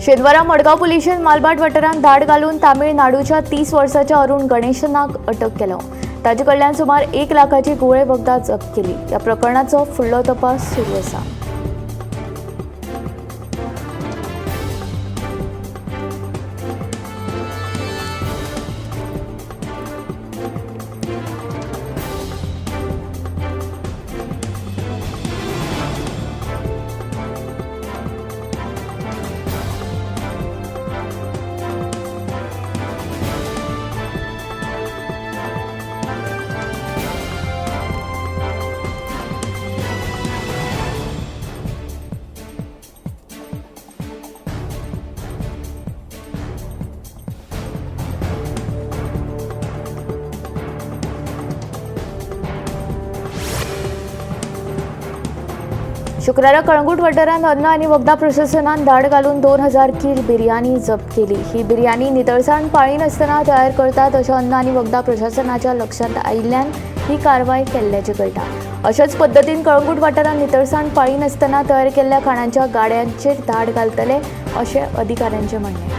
शेनवारा मडगांव पुलिशेन मालभाट वाठारांत धाड घालून तामिळनाडूच्या 30 वर्साच्या अरुण गणेशनाक अटक केलो. ताचे कडल्यान सुमार 1 लाखाची घुंवळे वखदां जप्त केली. ह्या प्रकरणाचो फुडलो तपास सुरू आसा. शुक्रारा कळंगूट वाठारांत अन्न आनी वखदां प्रशासनान धाड घालून 2000 कील बिर्याणी जप्त केली. ही बिर्याणी नितळसाण पाळिनासतना तयार करतात अशें अन्न आनी वखदां प्रशासनाच्या लक्षांत आयिल्ल्यान ही कारवाय केल्ल्याचें कळटा. अशाच पद्दतीन कळंगूट वाठारांत नितळसाण पाळिनासतना तयार केल्ल्या खाणांच्या गाड्यांचेर धाड घालतले अशें अधिकाऱ्यांचें म्हणणें.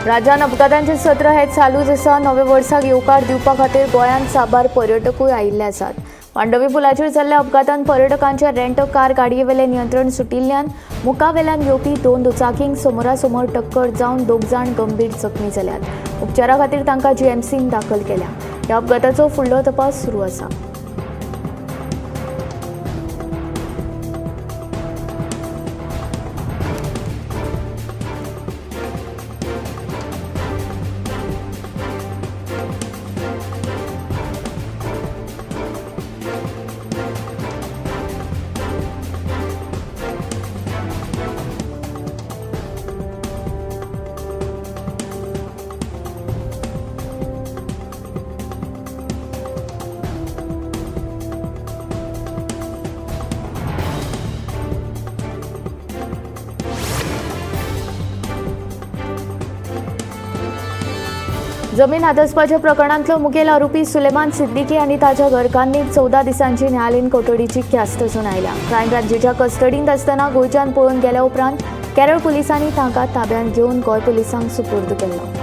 राज्यान अपघातांचे सत्र हे चालूच आसा. नव्या वर्साक येवकार दिवपा खातीर गोंयांत साबार पर्यटकूय आयिल्ले आसात. मांडवी पुलाचेर जाल्ल्या अपघातान पर्यटकांच्या रेंट कार गाडयेवेलें नियंत्रण सुटिल्ल्यान मुखावेल्यान येवपी 2 दुचाकींक समोरासमोर टक्कर जावन 2 जाण गंभीर जखमी जाल्यात. उपचारा खातीर तांकां जीएमसीन दाखल केल्या. ह्या अपघाताचो फुडलो तपास सुरू आसा. जमीन हातासपाच्या प्रकरणांतलो मुखेल आरोपी सुलेमान सिद्दीकी आनी ताच्या घरकान्नीक 14 दिसांची न्यायालयीन कोठडीची ख्यास्त सुनायल्या. क्रायम ब्रांचीच्या कस्टडींत आसतना गोंयच्यान पळून गेल्या उपरांत केरळ पुलिसांनी तांकां ताब्यांत घेवन गोंय पुलिसांक सुपूर्द केल्लो.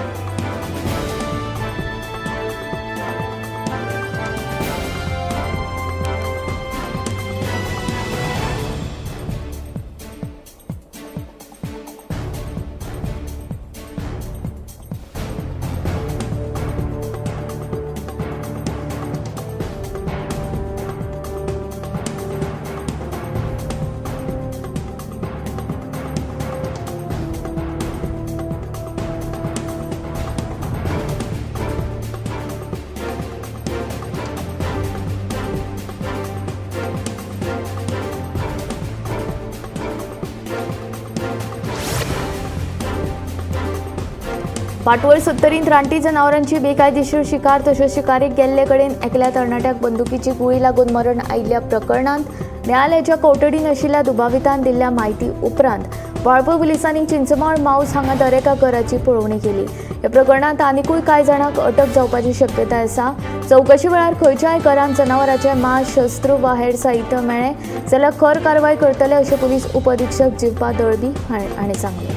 पाटवळ सत्तरींत रानटी जनावरांची बेकायदेशीर शिकार तशेंच शिकारीक गेल्ले कडेन एकल्या तरणाट्याक बंदुकीची गुळी लागून मरण आयिल्ल्या प्रकरणांत न्यायालयाच्या कोठडीन आशिल्ल्या दुबावितान दिल्ल्या म्हायती उपरांत वाळपय पुलिसांनी चिंचमाळ माऊस हांगा दरेका घराची पळोवणी केली. ह्या प्रकरणांत आनिकूय कांय जाणांक अटक जावपाची शक्यताय आसा. चवकशी वेळार खंयच्याय घरांत जनावरांचें मांस, शस्त्र वा हेर साहित्य मेळ्ळें जाल्यार खर कारवाय करतले अशें पुलीस उपअधिक्षक जिवपा दळबी हांणी सांगलें.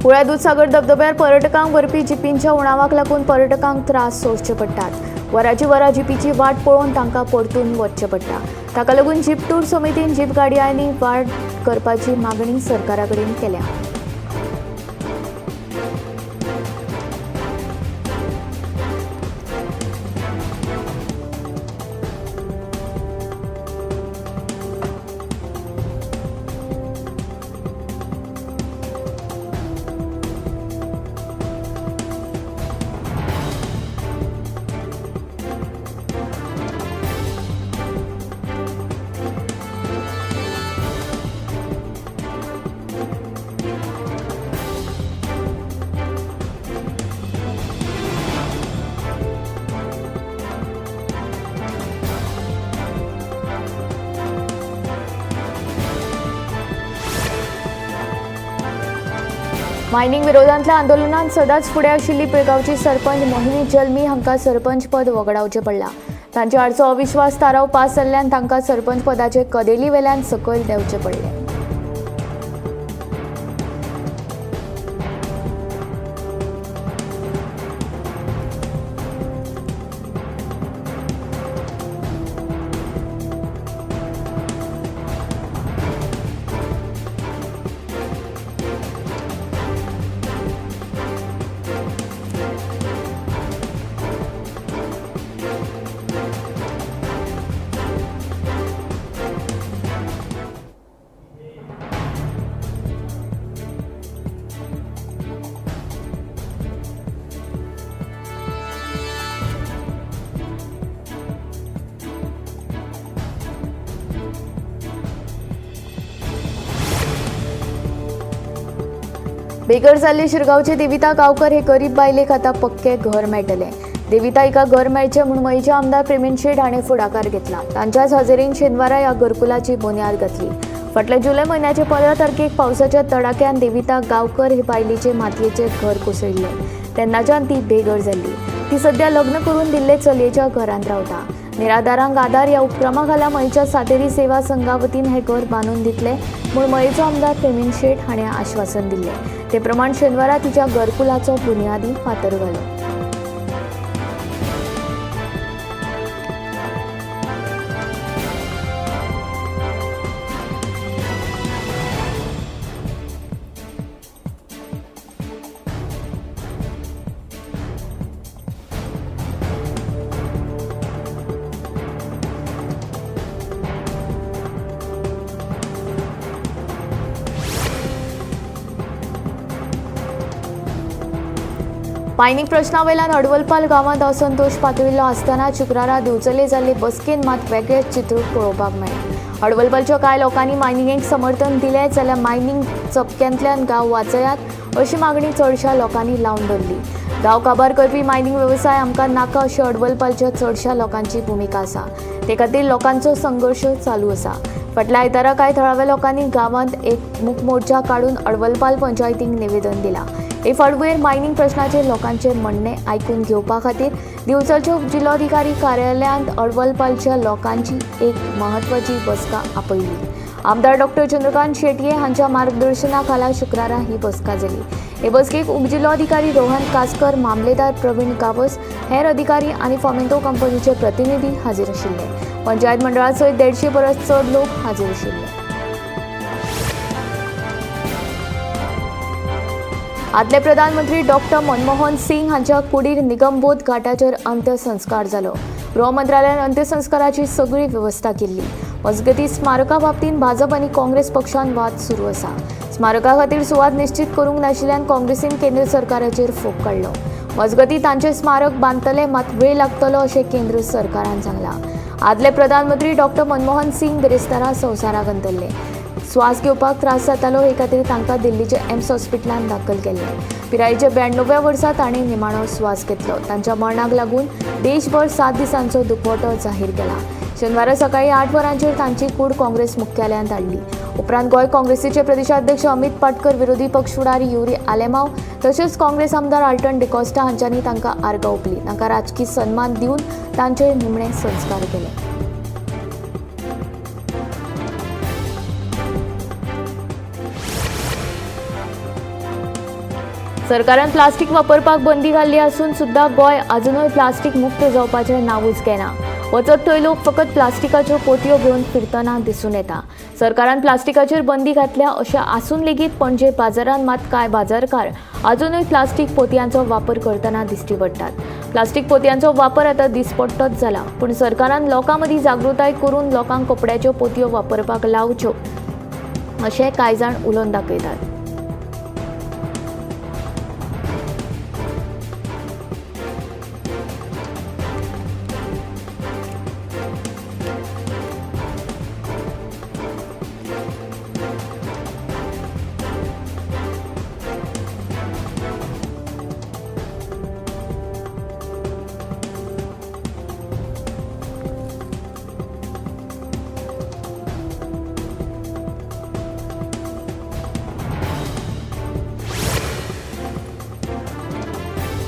कुळ्या दुदसागर धबधब्यार पर्यटकांक व्हरपी जिपींच्या उणावाक लागून पर्यटकांक त्रास सोंसचे पडटात. वराची वरां जिपीची वाट पळोवन तांकां परतून वचचें पडटा. ताका लागून जीप टूर समितीन जीप गाडयांनी वाड करपाची मागणी सरकारा कडेन केल्या. मायनिंग विरोधांतल्या आंदोलनात सदांच फुडें आशिल्ली पिळगांवची सरपंच मोहिनी जल्मी हांकां सरपंच पद वगडावचें पडलां. तांचे आडचो अविश्वास थाराव पास जाल्ल्यान तांकां सरपंच पदाचे कदेली वेल्यान सकयल देंवचें पडलें. बेघर जाल्ले शिरगांवचे देविता गांवकर हे गरीब बायलेक आतां पक्कें घर मेळटलें. देविता हिका घर मेळचें म्हूण मयेचे आमदार प्रेमेंद्र शेट हाणें फुडाकार घेतला. तांच्याच हजेरीन शेनवारा ह्या घरकुलाची बुन्याद घातली. फाटल्या जुलय म्हयन्याचे 15 तारखेक पावसाच्या तडाख्यान देविता गांवकर हे बायलेचे मातयेचें घर कोसळिल्लें. तेन्नाच्यान ती बेघर जाल्ली. ती सद्या लग्न करून दिल्ले चलयेच्या घरांत रावता. निराधारांक आदार ह्या उपक्रमा खाला मयेच्या सातेरी सेवा संघा वतीन हें घर बांदून दितले म्हूण मयेचो आमदार प्रेमेंद्र शेट हाणें आश्वासन दिल्लें. ते प्रमाण शेनवारा तिच्या घरकुलाचो बुन्यादी फातर घालो. मायनिंग प्रश्नावेल्यान अडवलपाल गांवांत असंतोष पातळिल्लो आसतना शुक्रारा दिवचले जाल्ले बसकेन मात वेगळेच चित्र पळोवपाक मेळ्ळें. अडवलपालच्या कांय लोकांनी मायनिंगेक समर्थन दिलें जाल्यार मायनिंग चपक्यांतल्यान गांव वाचयात अशी मागणी चडशा लोकांनी लावन धरली. गांव काबार करपी मायनिंग वेवसाय आमकां नाका अशी अडवलपालच्या चडशा लोकांची भुमिका आसा. ते खातीर लोकांचो संघर्श चालू आसा. फाटल्या आयतारा कांय थळाव्या लोकांनी गांवांत एक मूक मोर्चा काडून अडवलपाल पंचायतीक निवेदन दिलां. हे फाटभुंयेर मायनिंग प्रश्नाचेर लोकांचें म्हणणें आयकून घेवपा खातीर दिवचलच्या उपजिल्लोधिकारी कार्यालयांत अडवलपालच्या लोकांची एक म्हत्वाची बसका आपयली. आमदार डॉक्टर चंद्रकांत शेटये हांच्या मार्गदर्शना खाला शुक्रारा ही बसका जाली. हे बसकेक उपजिल्लोधिकारी रोहन कासकर, मामलेदार प्रवीण गावस, हेर अधिकारी आनी फोमेंतो कंपनीचे प्रतिनिधी हाजीर आशिल्ले. पंचायत मंडळा सयत 150 परस चड लोक हाजीर आशिल्ले. आदले प्रधानमंत्री डॉक्टर मनमोहन सिंग हांच्या कुडीर निगमबोध घाटाचेर अंत्यसंस्कार जालो. गृह मंत्रालयान अंत्यसंस्काराची सगळी वेवस्था केल्ली. मजगतीं स्मारका बाबतींत भाजप आनी काँग्रेस पक्षान वाद सुरू आसा. स्मारका खातीर सुवात निश्चित करूंक नाशिल्ल्यान काँग्रेसीन केंद्र सरकाराचेर फोग काडलो. मजगतीं तांचें स्मारक बांदतले मात वेळ लागतलो अशें केंद्र सरकारान सांगलां. आदले प्रधानमंत्री डॉक्टर मनमोहन सिंग बिरेस्तारा संवसाराक अंतरले. श्वास घेवपाक त्रास जातालो हे खातीर तांकां दिल्लीच्या एम्स हॉस्पिटलांत दाखल केल्ले. पिरायेच्या 92व्या वर्सा तांणी निमाणो श्वास घेतलो. तांच्या मरणाक लागून देशभर 7 दिसांचो दुखवटो जाहीर केला. शेनवारा सकाळी 8 वरांचेर तांची कूड काँग्रेस मुख्यालयांत हाडली. उपरांत गोंय काँग्रेसीचे प्रदेशाध्यक्ष अमित पाटकर, विरोधी पक्ष फुडारी युरी आलेमाव तशेंच काँग्रेस आमदार आल्टन डिकॉस्टा हांच्यांनी तांकां आर्गां ओंपली. तांकां राजकी सन्मान दिवन तांचे निमणे संस्कार केले. सरकारान प्लास्टीक वापरपाक बंदी घाल्ली आसून सुद्दां गोंय अजुनूय प्लास्टीक मुक्त जावपाचें नांवूच घेना। वचत थंय लोक फकत प्लास्टिकाच्यो पोतयो घेवन फिरतना दिसून येता। सरकारान प्लास्टिकाचेर बंदी घातल्या अशें आसून लेगीत पणजे बाजारांत मात कांय बाजारकार अजुनूय प्लास्टीक पोतयांचो वापर करतना दिश्टी पडटात। प्लास्टीक पोतयांचो वापर आतां दिसपट्टोच जाला, पूण सरकारान लोकां मदीं जागृताय करून लोकांक कपड्याच्यो पोतयो वापरपाक लावच्यो अशें कांय जाण उलोवन दाखयतात।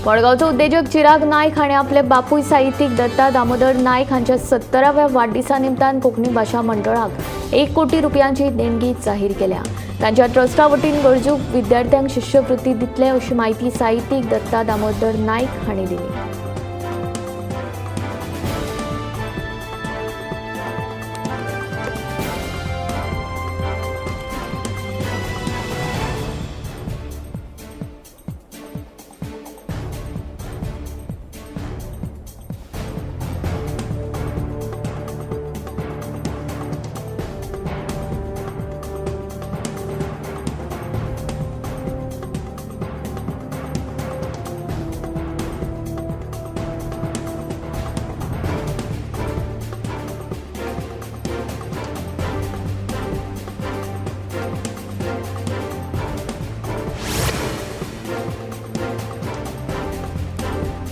मडगांवचो उद्देजक चिराग नायक हाणें आपले बापूय साहित्यीक दत्ता दामोदर नायक हांच्या 70व्या वाडदिसा निमतान कोंकणी भाशा मंडळाक 1 कोटी रुपयांची देणगी जाहीर केल्या। तांच्या ट्रस्टा वतीन गरजू विद्यार्थ्यांक शिश्यवृत्ती दितले अशी म्हायती साहित्यीक दत्ता दामोदर नायक हांणी दिली।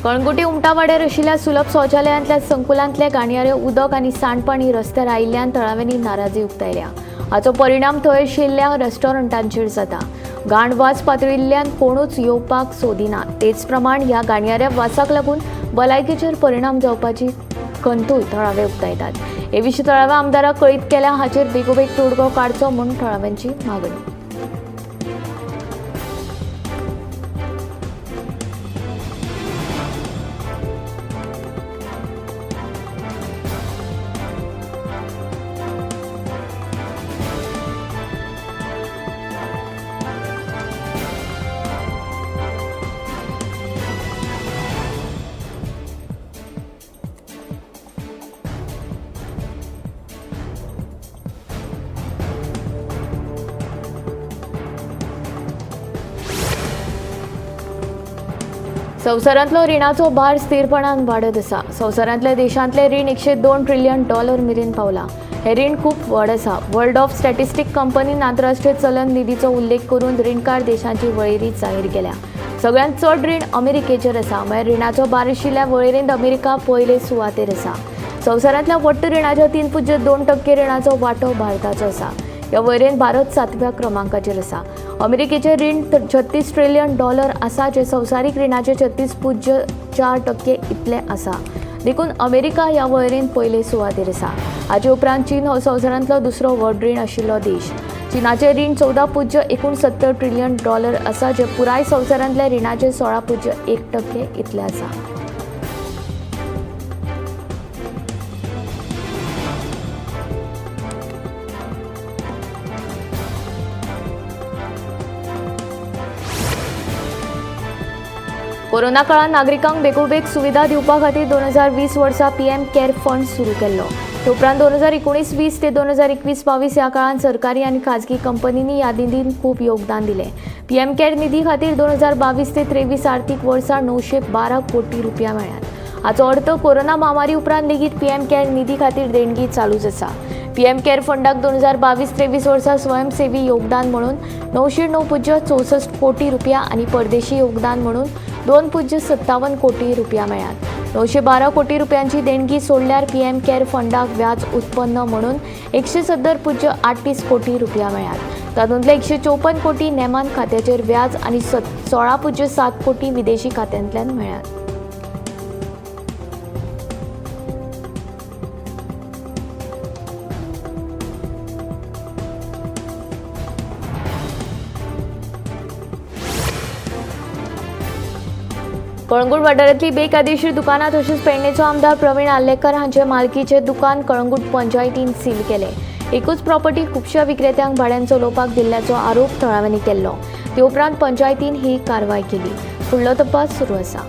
कळंगुटी उमटावाड्यार आशिल्ल्या सुलभ शौचालयांतल्या संकुलांतले घाणयारे उदक आनी सांडपाणी रस्त्यार आयिल्ल्यान थळाव्यांनी नाराजी उक्तायल्या। हाचो परिणाम थंय आशिल्ल्या रेस्टॉरंटांचेर जाता। घाण वास पातळिल्ल्यान कोणूच येवपाक सोदिना। तेच प्रमाण ह्या घाणयाऱ्या वासाक लागून भलायकेचेर परिणाम जावपाची खंतूय थळावे उक्तायतात। हे विशीं थळाव्या आमदाराक कळीत केल्या। हाचेर बेगोबेग तोडगो काडचो म्हूण थळाव्यांची मागणी। संवसारांतलो रिणाचो भार स्थिरपणान वाडत आसा। संवसारांतल्या देशांतले रीण 102 ट्रिलियन डॉलर मेरेन पावला। हे रीण खूब व्हड आसा। वर्ल्ड ऑफ स्टॅटिस्टीक कंपनीन आंतरराष्ट्रीय चलन निधीचो उल्लेख करून रीणकार देशांची वळेरी जाहीर केल्या। सगळ्यांत चड रीण अमेरिकेचेर आसा। म्हळ्यार रिणाचो भार आशिल्ल्या वळेरेंत अमेरिका पयले सुवातेर आसा। संवसारांतल्या वट्ट रिणाच्या 3.2% रिणाचो वांटो भारताचो आसा। ह्या वळेरेंत भारत 7व्या क्रमांकाचेर आसा। अमेरिकेचें रीण 36 ट्रिलियन डॉलर आसा, जें संवसारीक रिणाचे 36.4% इतलें आसा। देखून अमेरिका ह्या वळेरेंत पयले सुवातेर आसा। हाचे उपरांत चीन हो संवसारांतलो दुसरो व्हड रीण आशिल्लो देश। चीनाचें रीण 14.69 ट्रिलियन डॉलर आसा, जें पुराय संवसारांतल्या रिणाचे 16.1% इतलें आसा। कोरोना काळात नागरिकांक बेगोबेग सुविधा दिवपा खातीर 2020 वर्सा पीएम केअर फंड सुरू केल्लो। ते उपरांत 2019-20 ते 2021-22 ह्या काळात सरकारी आनी खाजगी कंपनींनी ह्या निधीन खूब योगदान दिलें। पीएम केअर निधी खातीर 2022 ते 23 आर्थीक वर्सा 912 कोटी रुपया मेळ्ळ्यात। हाचो अर्थ कोरोना महामारी उपरांत लेगीत पीएम केअर निधी खातीर देणगी चालूच आसा। पीएम केअर फंडाक 2022-23 वर्सा स्वयंसेवी योगदान म्हणून 909.64 कोटी रुपया आनी परदेशी योगदान म्हणून 2.57 कोटी रुपया मेळ्ळ्यात। 912 कोटी रुपयांची देणगी सोडल्यार पीएम केअर फंडाक व्याज उत्पन्न म्हणून 170.38 कोटी रुपया मेळ्ळ्यात। तातूंतले 154 कोटी नेमान खात्याचेर व्याज आनी 16.7 कोटी विदेशी खात्यांतल्यान मेळ्ळ्यात। कळंगूट वाठारांतली बेकायदेशीर दुकानां तशेंच पेडणेचो आमदार प्रवीण आर्लेकर हांचे मालकीचे दुकान कळंगूट पंचायतीन सील केलें. एकूच प्रॉपर्टी खुबश्या विक्रेत्यांक भाड्यान चलोवपाक दिल्ल्याचो आरोप थळाव्यांनी केल्लो. ते उपरांत पंचायतीन ही कारवाय केली. फुडलो तपास सुरू आसा.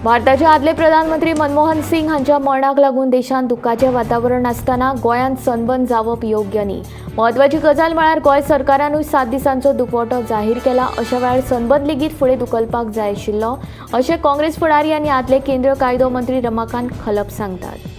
भारताचे आदले प्रधानमंत्री मनमोहन सिंग हांच्या मरणाक लागून देशांत दुख्खाचें वातावरण आसतना गोंयांत सनबर्न जावप योग्य न्ही. म्हत्वाची गजाल म्हळ्यार गोंय सरकारानूय 7 दिसांचो दुखवटो जाहीर केला. अशा वेळार सनबर्न लेगीत फुडें धुकलपाक जाय आशिल्लो अशें काँग्रेस फुडारी आनी आदले केंद्रीय कायदो मंत्री रमाकांत खलप सांगतात.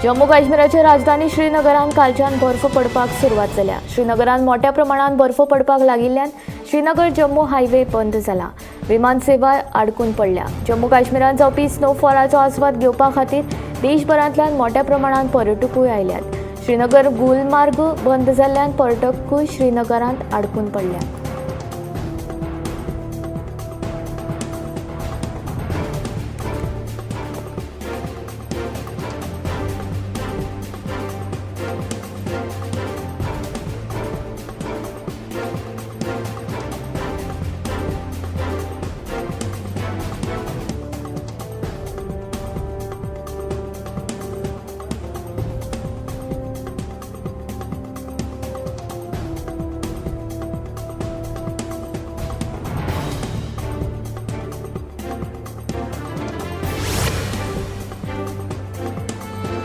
जम्मू काश्मीराचे राजधानी श्रीनगरान कालच्यान बर्फ पडपाक सुरवात जाल्या. श्रीनगरान मोठ्या प्रमाणात बर्फ पडपाक लागिल्ल्यान श्रीनगर जम्मू हायवे बंद जाला. विमान सेवा आडकून पडल्या. जम्मू काश्मीरान जावपी स्नोफॉलाचो आस्वाद घेवपा खातीर देशभरांतल्यान मोठ्या प्रमाणात पर्यटकूय आयल्यात. श्रीनगर गुलमार्ग बंद जाल्ल्यान पर्यटकूय श्रीनगरांत आडकून पडल्यात.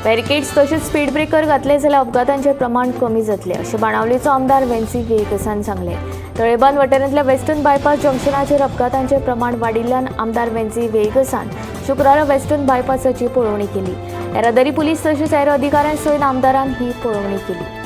बॅरिकेड्स तशेंच स्पीड ब्रेकर घातले जाल्यार अपघातांचें प्रमाण कमी जातलें अशें बाणावलीचो आमदार वेन्सी वेएगसान सांगलें. तळेबांद वाठारांतल्या वेस्टर्न बायपास जंक्शनाचेर अपघातांचें प्रमाण वाडिल्ल्यान आमदार वेन्सी वेएगसान शुक्रारा वेस्टर्न बायपासाची पळोवणी केली. येरादारी पुलीस तशेंच हेर अधिकाऱ्यां सयत आमदारान ही पळोवणी केली.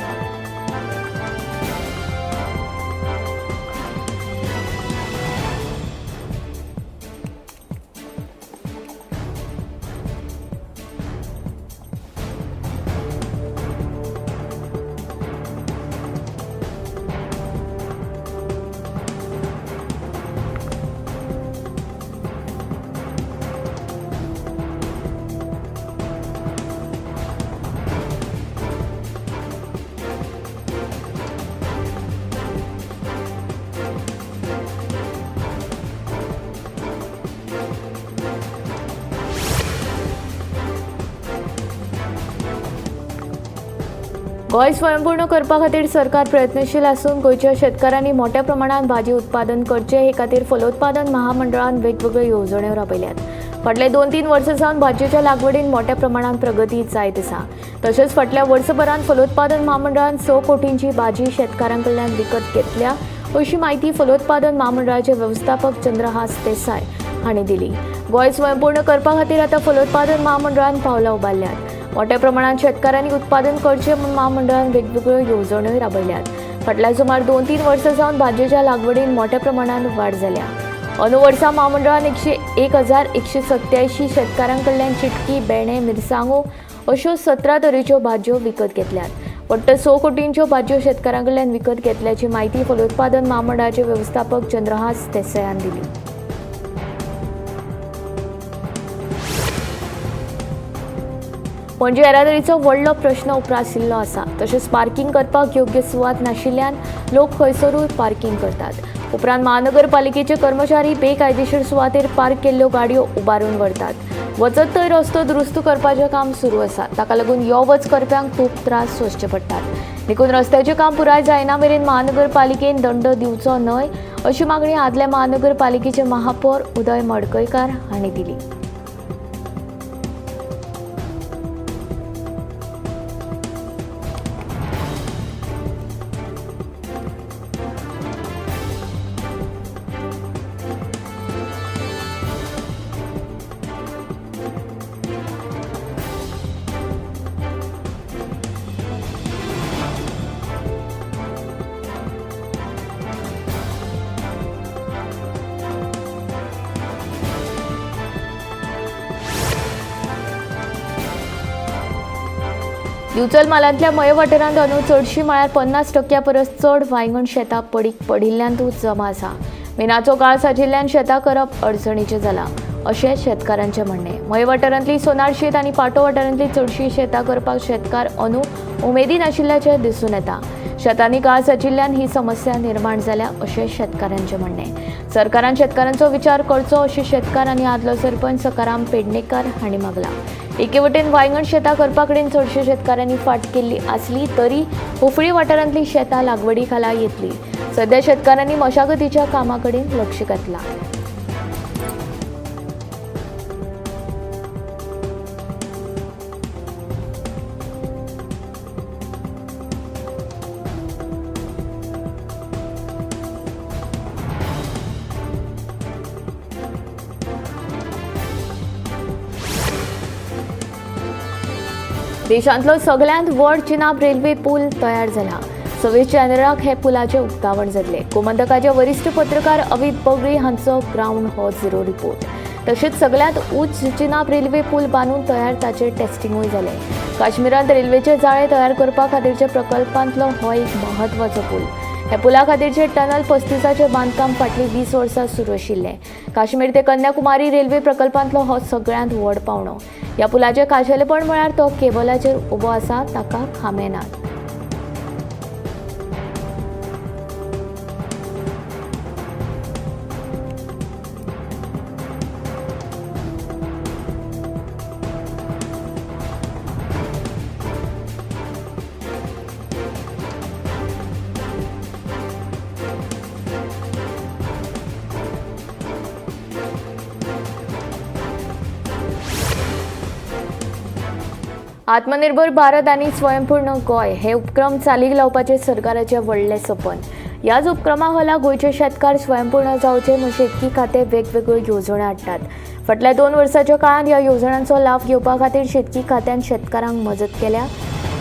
गोंय स्वयंपूर्ण करपा खातीर सरकार प्रयत्नशील आसून गोंयच्या शेतकारांनी मोठ्या प्रमाणात भाजी उत्पादन करचें हे खातीर फलोत्पादन महामंडळान वेगवेगळ्यो येवजण्यो राबयल्यात. फाटले 2-3 वर्सां सावन भाजयेच्या लागवडीन मोठ्या प्रमाणात प्रगती जायत आसा. तशेंच फाटल्या वर्सभरांत फलोत्पादन महामंडळान 6 कोटींची भाजी शेतकारां कडल्यान विकत घेतल्या अशी म्हायती फलोत्पादन महामंडळाचे व्यवस्थापक चंद्रहास देसाय हांणी दिली. गोंय स्वयंपूर्ण करपा खातीर आतां फलोत्पादन महामंडळान पावलां उबारल्यात. मोठ्या प्रमाणात शेतकारांनी उत्पादन करचें म्हूण महामंडळान वेगवेगळ्यो येवजण्यो राबयल्यात. फाटल्या सुमार 2-3 वर्सां सावन भाजयेच्या लागवडीन मोठ्या प्रमाणात वाड जाल्या. अंदू वर्सा महामंडळान 101,187 शेतकारां कडल्यान चिटकी, बेणे, मिरसांगो अश्यो 17 तरेच्यो भाजयो विकत घेतल्यात. वट्ट 6 कोटींच्यो भाजयो शेतकारां कडल्यान विकत घेतल्याची म्हायती फलोत्पादन महामंडळाचे व्यवस्थापक चंद्रहास देसायान दिली. पणजे येरादारीचो व्हडलो प्रश्न उप्रासिल्लो आसा. तशेंच पार्किंग करपाक योग्य सुवात नाशिल्ल्यान लोक खंयसरूय पार्किंग करतात. उपरांत महानगरपालिकेचे कर्मचारी बेकायदेशीर सुवातेर पार्क केल्ल्यो गाडयो उबारून व्हरतात. वचत थंय रस्तो दुरुस्त करपाचें काम सुरू आसा. ताका लागून यो वच करप्यांक खूब त्रास सोंसचे पडटात. देखून रस्त्याचें काम पुराय जायना मेरेन महानगरपालिकेन दंड दिवचो न्हय अशी मागणी आदल्या महानगरपालिकेचे महापौर उदय मडकयकार हांणी दिली. दिवचल म्हालांतल्या मये वाठारांत अंदू चडशी म्हळ्यार 50% परस चड वांयगण शेतां पडीक पडिल्ल्यानूच जमा आसा. मिनाचो काळ साजिल्ल्यान शेतां करप अडचणीचें जालां अशें शेतकारांचें म्हणणें. मये वाठारांतली सोनार शेत आनी पाटो वाठारांतली चडशी शेतां करपाक शेतकार अंदू उमेदी नाशिल्ल्याचें दिसून येता. शेतांनी काळ साजिल्ल्यान ही समस्या निर्माण जाल्या अशें शेतकारांचें म्हणणें. सरकारान शेतकारांचो विचार करचो अशें शेतकार आनी आदलो सरपंच सकाराम पेडणेकार हांणी मागलां. एके वटेन वांयगण शेतां करपा कडेन चडशे शेतकारांनी फाट केल्ली आसली तरी उफळी वाठारांतली शेतां लागवडी खाला येतली. सध्या शेतकारांनी मशागतीच्या कामा कडेन लक्ष घातलां. देशांतलो सगळ्यांत व्हड चिनाब रेल्वे पूल तयार जाला. 26 जानेवाराक हे पुलाचें उक्तावण जातलें. गोमंतकाचे वरिश्ठ पत्रकार अमित बगळी हांचो ग्रावंड हो झिरो रिपोर्ट. तशेंच सगळ्यांत उंच चिनाब रेल्वे पूल बांदून तयार ताचें टेस्टिंगूय जालें. काश्मीरांत रेल्वेचे जाळे तयार करपा खातीरच्या प्रकल्पांतलो हो एक म्हत्वाचो पूल. ह्या पुला खातीरचे टनल 35चें बांदकाम फाटलीं 20 वर्सां सुरू आशिल्लें. काश्मीर ते कन्याकुमारी रेल्वे प्रकल्पांतलो हो सगळ्यांत व्हड पावणो. ह्या पुलाचें खाशेलेपण म्हळ्यार तो केबलाचेर उबो आसा, ताका खांबे नात. आत्मनिर्भर भारत आनी स्वयंपूर्ण गोंय हे उपक्रम चालीक लावपाचें सरकाराचें व्हडलें सपन. ह्याच उपक्रमा खाला गोंयचे शेतकार स्वयंपूर्ण जावचे म्हूण शेतकी खातें वेगवेगळ्यो येवजण्यो हाडटात. फाटल्या 2 वर्सांच्या काळांत ह्या येवजण्यांचो लाव घेवपा खातीर शेतकी खात्यान शेतकारांक मजत केल्या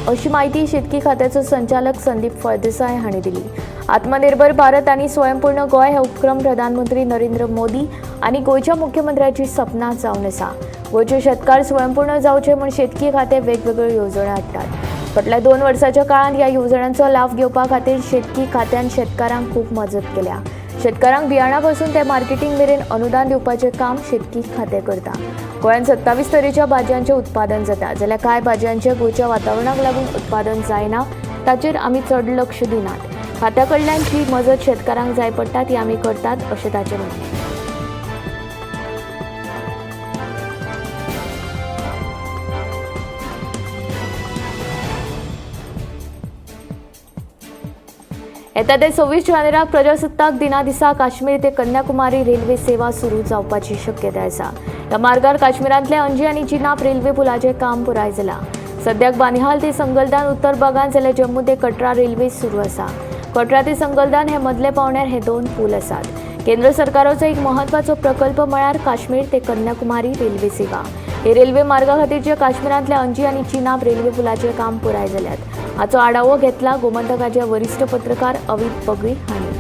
अशी म्हायती शेतकी खात्याचो संचालक संदीप फळदेसाय हांणी दिली. आत्मनिर्भर भारत आनी स्वयंपूर्ण गोंय हे उपक्रम प्रधानमंत्री नरेंद्र मोदी आनी गोंयच्या मुख्यमंत्र्याची सपनां जावन आसा. गोंयचे शेतकार स्वयंपूर्ण जावचे म्हूण शेतकी खातें वेगवेगळ्यो येवजण्यो हाडटात. फाटल्या 2 वर्सांच्या काळांत ह्या येवजण्यांचो लाव घेवपा खातीर शेतकी खात्यान शेतकारांक खूब मजत केल्या. शेतकारांक बियाणां पासून ते मार्केटींग मेरेन अनुदान दिवपाचें काम शेतकी खातें करता. गोंयांत 27 तरेच्या भाजयांचें उत्पादन जाता, जाल्यार कांय भाजयांचें गोंयच्या वातावरणाक लागून उत्पादन जायना, ताचेर आमी चड लक्ष दिनात. खात्या कडल्यान जी मजत शेतकारांक जाय पडटा ती आमी करतात अशें ताचें म्हणणें. येता ते 26 जानेवाराक प्रजासत्ताक दिना दिसा काश्मीर ते कन्याकुमारी रेल्वे सेवा सुरू जावपाची शक्यताय आसा. ह्या मार्गार काश्मीरांतले अंजी आनी चिनाब रेल्वे पुलाचें काम पुराय जालां. सद्याक बानिहाल ते संगलदान उत्तर भागांत जाल्यार जम्मू ते कटरा रेल्वे सुरू आसा. कटरा ते संगलदान हे मदले पावण्यार हे 2 पूल आसात. केंद्र सरकाराचो एक म्हत्वाचो प्रकल्प म्हळ्यार काश्मीर ते कन्याकुमारी रेल्वे सेवा. हे रेल्वे मार्गा खातीरचे काश्मीरांतल्या अंजी आनी चिनाब रेल्वे पुलाचें काम पुराय जाल्यात. हाचो आढावो घेतला गोमंतकाचे वरिश्ठ पत्रकार अमित बगळी हांणी.